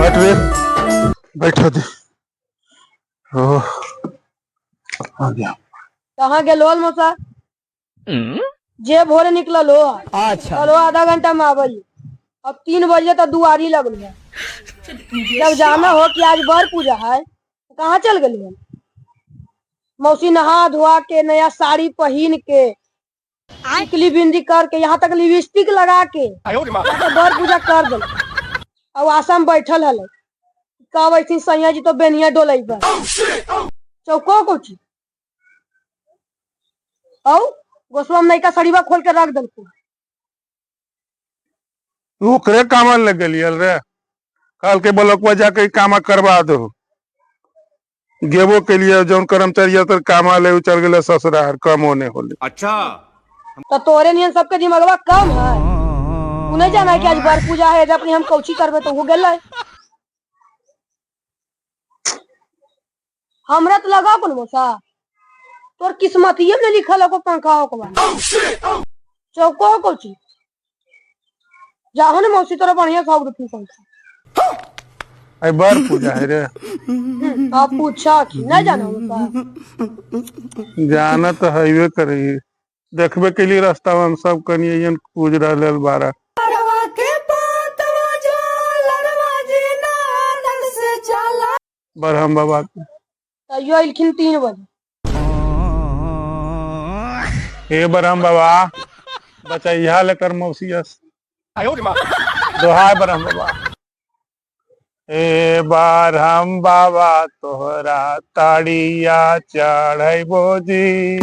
हट रे, बैठो दे। ओह, आ गया। कहाँ गेलो मौसा? जे भोरे निकलल हो। अच्छा। चलो, आधा घंटा में आबल। अब 3 बजे तक दुआरी लगल है। जब जाना हो कि आज बर पूजा है तो कहाँ चल गई? मौसी नहा धोआ के, नया साड़ी पहन के, टिकली बिंदी करके, यहाँ तक लिपस्टिक लगा के तो बर पूजा कर दिल और आशा में बैठल हल, कब ऐसी सैया जी तो बेनिया डोलई पर चौको कुछ औ गोसवा में नयका सड़ीवा खोल के रख दिल। ओकरे कामल लग गेलियल रे। कल के ब्लॉकवा जाके कामा करवा दो। गेबो के लिए जौन कर्मचारी तर कामा ले चल गेले ससुराल, कम होने होले। अच्छा। तो तोरे नियन सबके दिमागवा कम है। तू नहीं जाना है कि आज बर पूजा है, अपनी हम कौची करबे तो हो गेलै। हमरा तो लगा कोन मौसा, तोर किस्मतिये में लिखल हो पंखा हो को चौको हो कौची। जाहो ने मौसी तोरा बढ़िया 100 रुपये पंखा। आई बर पूजा है रे। आप पूछा कि नहीं जाना मौसा? जाना तो हईवे करी, देखबे के लिए रास्ता में हम सब कनियन पूज रहल बारा। बरहम बाबा के। तैयो अइलखिन 3 बजे। हे बरहम बाबा, बचैया लेकर मौसी दोहाय बरहम बाबा। ए बरहम बाबा, तोहरा ताड़िया चढ़ैबो जी,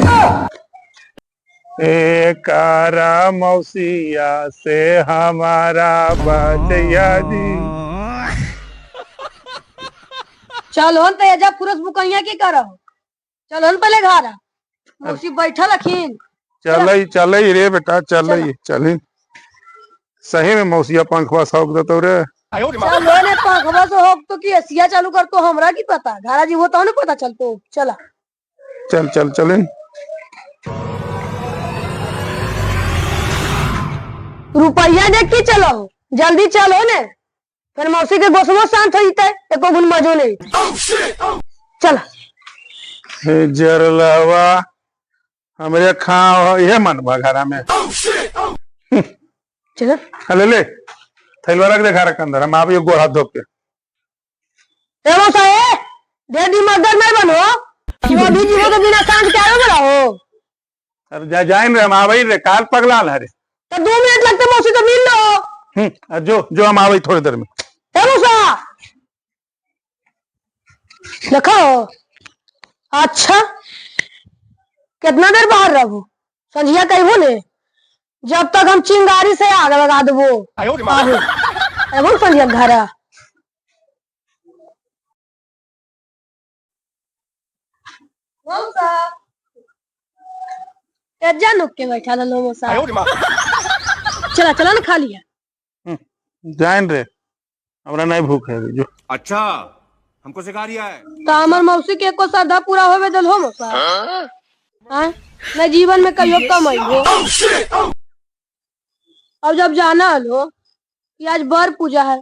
ए कारा मौसिया से हमारा बचैया जी। चल होन तो एजा पुरुष बुकैया की करहो। चल होन पहले घर, मौसी बैठल अखिन। चलै चलै रे बेटा, चलै चली। सही में मौसिया पंखवा सौक देतो रे। चल ने पंखवा से हो तो कि एसिया चालू कर तो हमरा की पता? घरा जी वो तो नहीं पता चलतो। चला। चल चल, चले। रुपया देख के चलो, जल्दी चलो ने, फिर मौसी के गोसमो शांत हो जते, एको गुण मजो नहीं। चला। हे जरलवा, हमरे खाओ ये मनवा घरा में। चलो। ले ले, थैलवा रख दे घर के अंदर, हम आबियो गोड़ हाथ धो के। ए मौसा, ए दे दी मगर नहीं बनो। तू अभी जीवो तो बिना सांझ के आयो बड़ा हो। अरे जा जाइन रे, हम आबई रे, काल पगला रे। तो 2 मिनट लगते मौसी तो मिल लो। जो जो, हम आबई थोड़ी देर में। ए मौसा, देखो। अच्छा, कितना देर बाहर रहो? संझिया कहबो ने, जब तक हम चिंगारी से आग लगा देबो। आहो एबो संझिया घर। मौसा, एजा नुक के बैठा लो मौसा। चला चला ना, खा लिया। जाइन रे, हमरा नहीं भूख है जो। अच्छा, हमको सिखा रिया है। तो हमर मौसी के एको श्रद्धा पूरा होवे दिल हो मौसा? हाँ न, जीवन में कहियो कम आई हो। अब जब जाना हलो कि आज बर पूजा है,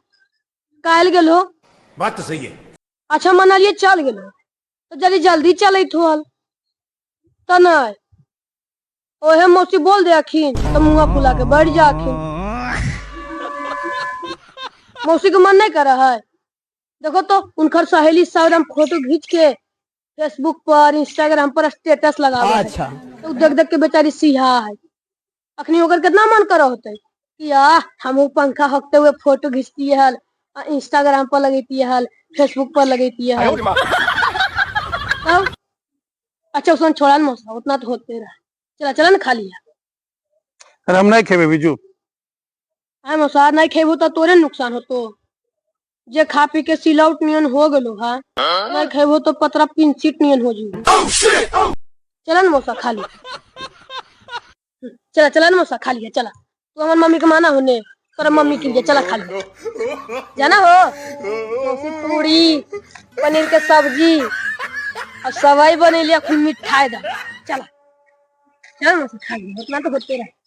काल गेल हो। बात तो सही है। अच्छा मनालिए चल गेल हो तो जल्दी जल्दी चलत हो हल तो नहीं। ओहे मौसी बोल दे अखिन तो मुँह फुला के बैठ जा अखिन। मौसी के मन नहीं कर रहा है। देखो तो, उनकर सहेली सब एकदम फोटो खींच के फेसबुक पर, इंस्टाग्राम पर स्टेटस लगा। अच्छा। तो देख देख के बेचारी सिहा है। अखनी ओकर कितना मन करो होते कि आ हम पंखा हकते हुए फोटो खींचती हल, इंस्टाग्राम पर लगेती हल, फेसबुक पर लगेती हल। तब अच्छा, उसने छोड़ा ना मौसा, उतना तो होते रहा। चला चला ना, खा लिया। अरे, हम नहीं खेबे बिजू। आय मौसा, नहीं खेबो तो तोरे नुकसान होतो। जे खा पी के सिलौट नियन हो गेलो हा, नहीं खेबो तो पतरा पिंचिट नियन हो जीबो। चला ना मौसा, खा लिया। चला चला ना मौसा, खा लिया। चला, तू हमार मम्मी के माना होने, तोरा मम्मी के लिए। चला, खा लिया। जाना हो मौसी पूरी पनीर के सब्जी और सवाई बनेली, खूब मिठाई दा। चला चला मौसा, खा लिया, उतना तो होते रहे।